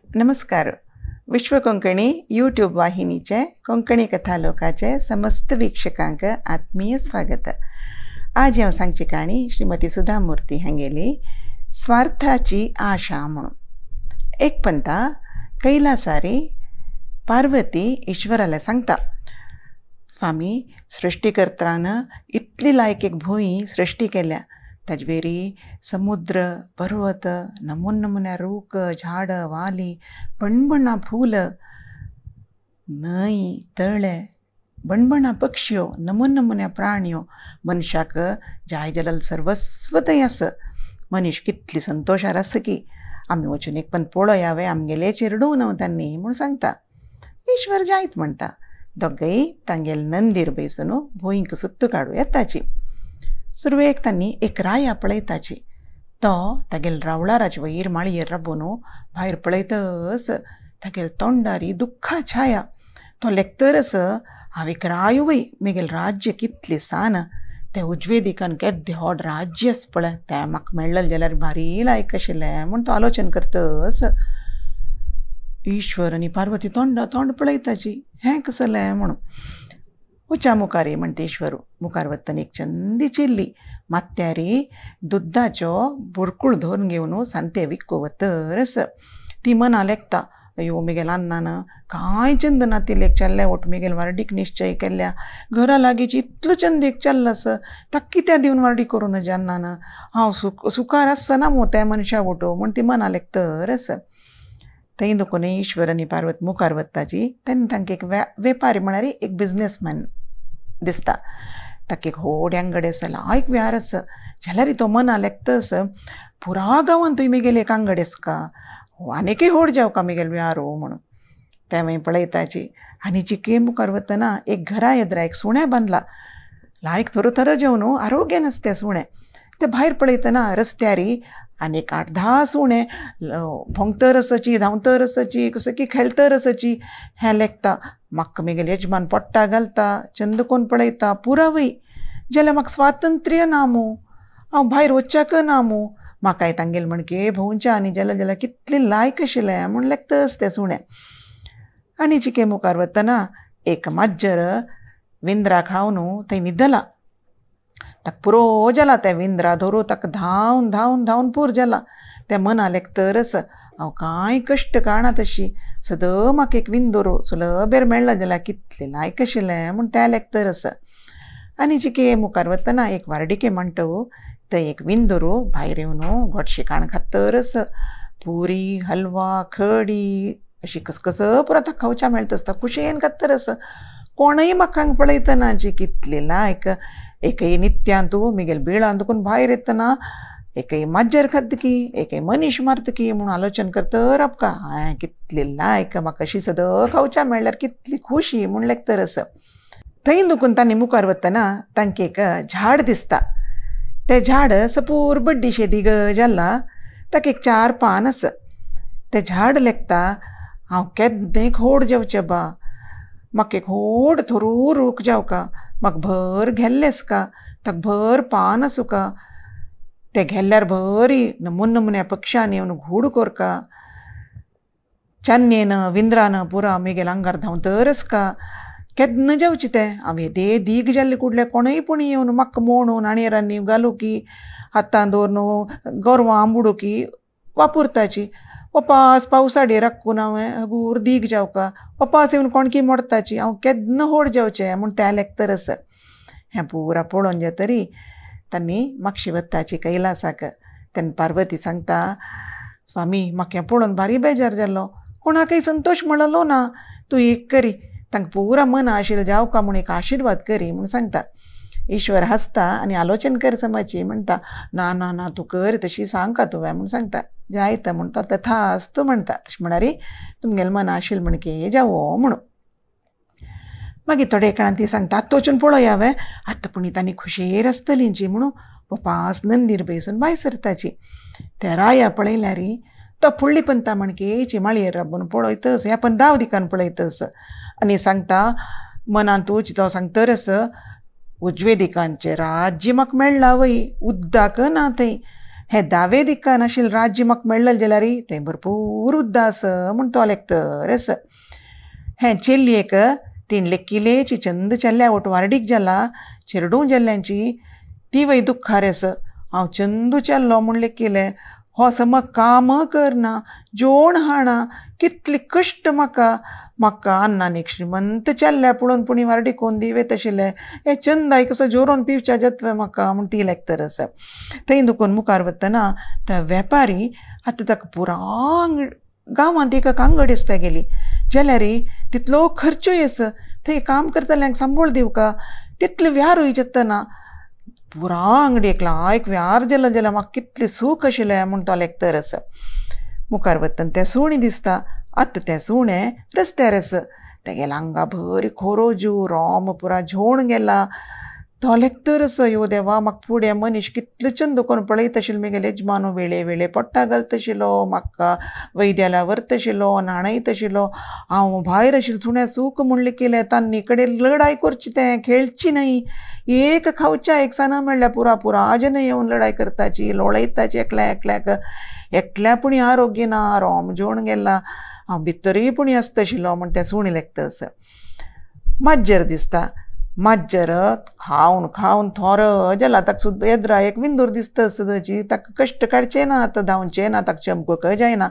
नमस्कार. विश्व कोंकणी यूट्यूब वाहिनीचे कोंकणी कथालोकाचे समस्त वीक्षकांक आत्मीय स्वागत. आज हांव सांगची काणी श्रीमती सुधा मूर्ती हांगेली स्वार्थाची आशा म्हणून. एक पंता कैलासारी पार्वती ईश्वराला सांगता, स्वामी सृष्टीकर्त्रान इतली लायक एक भूंय सृष्टी केल्या, ताजवेरी समुद्र पर्वत नमून नमुन्या रूख झाड वाली बणबणां फूल न्हंय तळे बणबणां पक्ष्यो नमून नमुन्या प्राण्यो मनशाक जाय जाल्यार सर्वस्व थंय आसा. मनीस कितली संतोशार आसा की आमी वचून एक पण पळोवया वे आमगेले चेरडूं न्हू तांणी म्हूण सांगता. ईश्वर जायत म्हणटा. दोगय तांगेल नंदीर बैसून भुंयक सुत्तू काडू येताची. सुरवेक तांणी एक राया पळयताची. तो तागेल रावळाराचे वयर माळयेर राबून भायर पळयतच तागेल तोंडारी दुख्खा छाया. तो लेखतरच हांव एक राय वय मेगेल राज्य कितलें सान तें उजवे दिकान केद्दें व्हड राज्य आसा पळय तें म्हाका मेळ्ळें जाल्यार भारी लायक आशिल्लें म्हूण तो आलोचन करतच ईश्वर आनी पार्वती तोंडा तोंड पळयताची हें कसलें म्हणून. उच्या मुखार म्हणटा ईश्वर मुखार वतना एक चंदी चिल्ली मात्यारी दुद्दाचो बुरकूळ धरून घेवन सांते विक्को वतरस ती मना लेखता, अयो मेगेल अन्नान कांय चंद ना तिलेक चल्ल्या वट मेगेल वार्डीक निश्चय केल्ल्या घरा लागींच इतलो चंद एक चल्ला आसा ताका कित्याक दिवन वार्डी करूं नजे अन्नान हांव सुखार आसना मू त्या मनशा वटो म्हूण ती मना लेखतरस. थंय देखून ईश्वर आनी पार्वत मुखार वताची तेन्ना तांकां एक वेपारी म्हळ्यार एक बिजनेसमॅन दिसता. ताका एक व्हड अंगडी आसा लायक व्यार आसा जाल्यार तो मना लेखतस पुरा गांवांत तुवें मेगेले एक अंगडी आसा का आनीकय व्हड जावका मेगेल व्यार हो म्हणून. तें मागीर पळयताची आनी चिके मुखार वतना एक घरा येद्रा एक सुणें बांदला लायक थरो थरो जेवन आरोग्य नासता तें सुणें. ते भायर पळयतना रस्त्यारी आनी एक 8-10 सुणें भोंवतर आसाची धांवतर आसाची कसो की खेळतर आसाची हें लेखता. म्हाका मेगेले यजमान पोट्टा घालता चंद कोण पळयता पुरावय जाल्यार म्हाका स्वातंत्र्य ना मू हांव भायर वच्चाक ना मू म्हाकाय तांगेल म्हणके भोंवच्या आनी जाल्यार जाल्यार कितलें लायक आशिल्लें म्हूण लेखतच तें सुणें. आनी चिके मुखार वतना एक माज्जर विंद्रा खावन थंय न्हिदला. ताका पुरो जाला तें विंद्रा धरून ताका धांवन धांवन धांवन पूर जाला. तें मना लेखतरच हांव कांय कश्ट काडना तशी सदां म्हाका एक विंदोर सुलभेर मेळ्ळा जाल्यार कितलें लायक आशिल्लें म्हूण तें लेखतरच. आनी चिके मुखार वतना एक वार्डिके म्हणटा थंय एक विंदोर भायर येवन गोडशें खाण खातरच पुरी हलवा खडी अशी कसकस पुरो ताका खावच्या मेळटा आसता खुशयेन खातरच. कोणूय म्हाका पळयतना जी कितली लायक एकय नित्यांतू मेगेल बिळान दुखून भायर येतना एकय माज्जर खातकी एकय मनीस मारतकी म्हूण आलोचन करतर आपका हांवें कितली लायक म्हाका अशी सदां खावच्या मेळ्ळ्यार कितली खुशी म्हूण लेखतरस. थंय दुखून तांणी मुखार वतना तांकां एक झाड दिसता. तें झाड सपूर बड्डीशें दिग जाला ताका एक 4 पान आसा. तें झाड लेखता हांव केन्नाय खोड जेवचें बा म्हाका एक व्हड थोरू रूख जावका म्हाका भर घेल्लें आसका ताका भर पान आसूका तें घेल्ल्यार बरी नमून नमुन्या पक्षांनी येवन घूड कोरका चान्नेन विंद्रान पुरा मेगेल आंगार धांवतर आसका केन्ना जेवचें तें हांव येदे दीग जाल्ले कुडले कोणूय पूण येवन म्हाका मोणून आणेरांनी घालू की हातान दवरून गोरवां आंबुडू की वापरताची वपास पावसाडे राखून हांवें हगूर दीग जावका वपास येवन कोणकी मोडताची हांव केन्ना व्हड जेवचें म्हूण त्या लेखतर आसा. हें पुरा पळोवन जातरी तांणी मागशी वताची कैलासाक. तेन्ना पार्वती सांगता, स्वामी म्हाका हें पळोवन भारी बेजार जालो कोणाकय संतोश मेळलो ना तूं एक करी तांकां पुरा मना आशिल्लें जावका म्हूण एक आशिर्वाद करी म्हूण सांगता. ईश्वर हांसता आनी आलोचन कर समाची म्हणटा, ना ना ना तूं कर तशी सांग का तुवें म्हूण सांगता. जायत म्हूण तो तथास्तु म्हणटा. तशें म्हळ्यार तुमगेलें मन आशिल्लें म्हणके जावो म्हणून. मागीर थोडे काळान ती सांगता आत्तां वचून पळोवया हांवें आतां पूण तांणी खुशेर आसतलीं जी म्हणून वपास नंदीर बैसून भायर सरताची. त्या राया पळयल्यार तो फुडली पंता म्हणकेची माळयेर राबून पळयतस ह्या पण दाव दिकान पळयतस आनी सांगता मनांतूच तो सांगतरस उजवे दिकांचें राज्य म्हाका मेळ्ळां वय उद्दाक ना थंय हे दावे दिक्कान आशिल्लें राज्य म्हाका मेळ्ळें जाल्यार तें भरपूर उद्दा आसा म्हूण तो लेखतर आसा. हें चेल्लयेक तीण लेखिलेची चंद चेल्ल्या वट वार्डीक जाला चेरडूं जाल्ल्यांची ती वय दुख्खार आसा. हांव चंदू चेल्लो म्हूण लेखिलें हो समक काम करना जेवण हाणा कितले कश्ट म्हाका म्हाका अन्नान एक श्रीमंत चेल्ल्या पळोवन पुणी वार्डीक कोन दी वयता आशिल्लें हे चंदाय कसो जोरोन पिवच्या जातवे म्हाका म्हूण ती लेखतर आसा. थंय दुकून मुखार वतना तो वेपारी आतां ताका पुरा गांवांत एक अंगडी आसता गेली जाल्यार तितलो खर्चूय आसा थंय काम करतल्यांक सांबोळ दिवका तितले व्यारूय जातना पुरा अंगडयेक लायक व्यार जालो जाल्यार म्हाका कितलें सूख आशिल्लें म्हूण तो लेखतर आसा. मुखार वतना तें सुणें दिसता. आतां तें सुणें रस्त्यार आसा. तेगेल्या आंगा बरी खोरोजू रोम पुरा झोण गेला. तो लेखतर आसा यो देवा म्हाका फुडें मनीस कितले चंद करून पळयता आशिल्लो म्हगेले यजमानो वेळे वेळे पोट्टा घालता आशिल्लो म्हाका वैद्याला व्हरता आशिल्लो न्हाणयता आशिल्लो हांव भायर आशिल्लो सुण्या सूख म्हूण लेखिलें तांणी कडेन लडाय करची तें खेळची न्हय एक खावच्या एक साना म्हणल्यार पुरा पुरा आजन येवन लडाय करताची लोळयताची एकल्या एकल्याक एकल्या पुणी आरोग्य ना रोम जेवण गेला हांव भितरूय पुणी आसता आशिल्लो म्हूण तें सुणें लेखता आसा. माज्जर दिसता. माज्जर खावन खावन थोर जाला ताका सुद्दां येद्रा एक विंदूर दिसता सदांची ताका कश्ट काडचे ना आतां धांवचें ना ताका चमकूंक जायना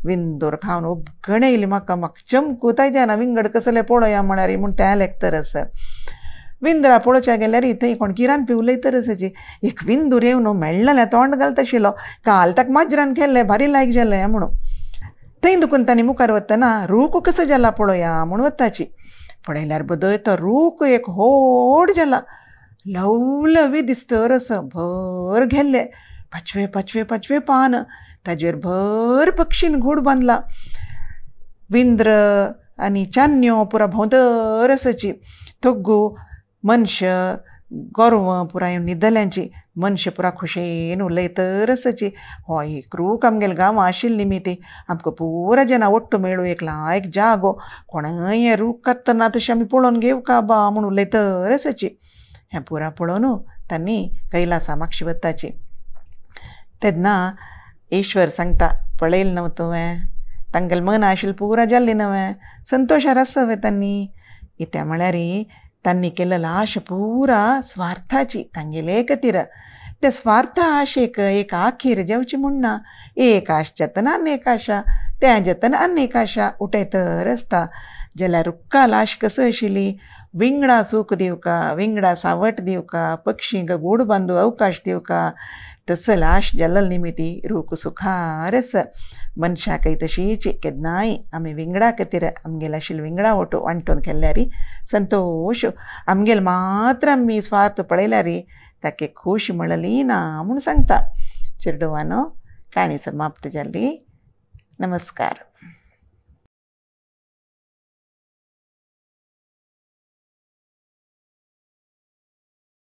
विंदूर खावन उबगण येयली म्हाका म्हाका चमकूताय जायना विंगड कसलें पळोवया म्हळ्यार म्हूण तें लेखतर आसा. विंदरा पळोवच्या गेल्यार थंय कोण किरान पिवलय तर आसाची एक विंदूर येवन मेळ्ळें तोंड घालता आशिल्लो काल ताका माजरान केल्लें भारी लायक जालें म्हणून. थंय दुकून तांणी मुखार वतना रूख कसो जाला पळोवया म्हूण वताची पळयल्यार बदय तो रूख एक व्हड जाला लवलवी दिसतर आसा भर घेल्ले पाचवे पाचवे पाचवे पान ताजेर भर पक्षीन घूड बांदला विंद्र आनी चान्न्यो पुरा भोंवतर आसाची तोग्गू मनशां गोरवां पुराय न्हिदल्यांची मनशां पुरा खुशयेन उलयतर आसाची. हो एक रूख आमगेल्या गांवां आशिल्ली न्ही ती आमकां पुरा जेन्ना ओट्टू मेळूं एक लायक जागो कोणय हे रूख काडटना तशें आमी पळोवन घेवका बा म्हूण उलयतर आसाची. हें पुरा पळोवन तांणी कैलासा मागशी वताची. तेन्ना ईश्वर सांगता पळयलें न्हू तुवें तांगेलें मन आशिल्लें पुरा जाल्लें न्हय संतोशार आसा तांणी. कित्याक म्हळ्यार तांणी केल्लो आशा पुरा स्वार्थाची तांगेले खातीर त्या स्वार्थ आशेक एक आखीर जेवची म्हूण ना. एक आश जातना आनी एक आशा तें जातना आनी एक आशा उठयतर आसता. जाल्यार रुक्काल आश कसो आशिल्ली विंगडा सूख दिवका विंगडा सावट दिवका पक्षींक गूड बांदू अवकाश दिवका तसल आश जाल्लो निमिती रूख सुखार आसा. मनशाकय तशीच केन्नाय आमी विंगडा खातीर आमगेले आशिल्ले विंगडा ओटो वांटून केल्यार संतोश आमगेले मात्र आमी स्वार्थ पळयल्यार ताका खूश मेळली ना म्हूण सांगता. चेरडुवानो काणी समाप्त जाली. नमस्कार.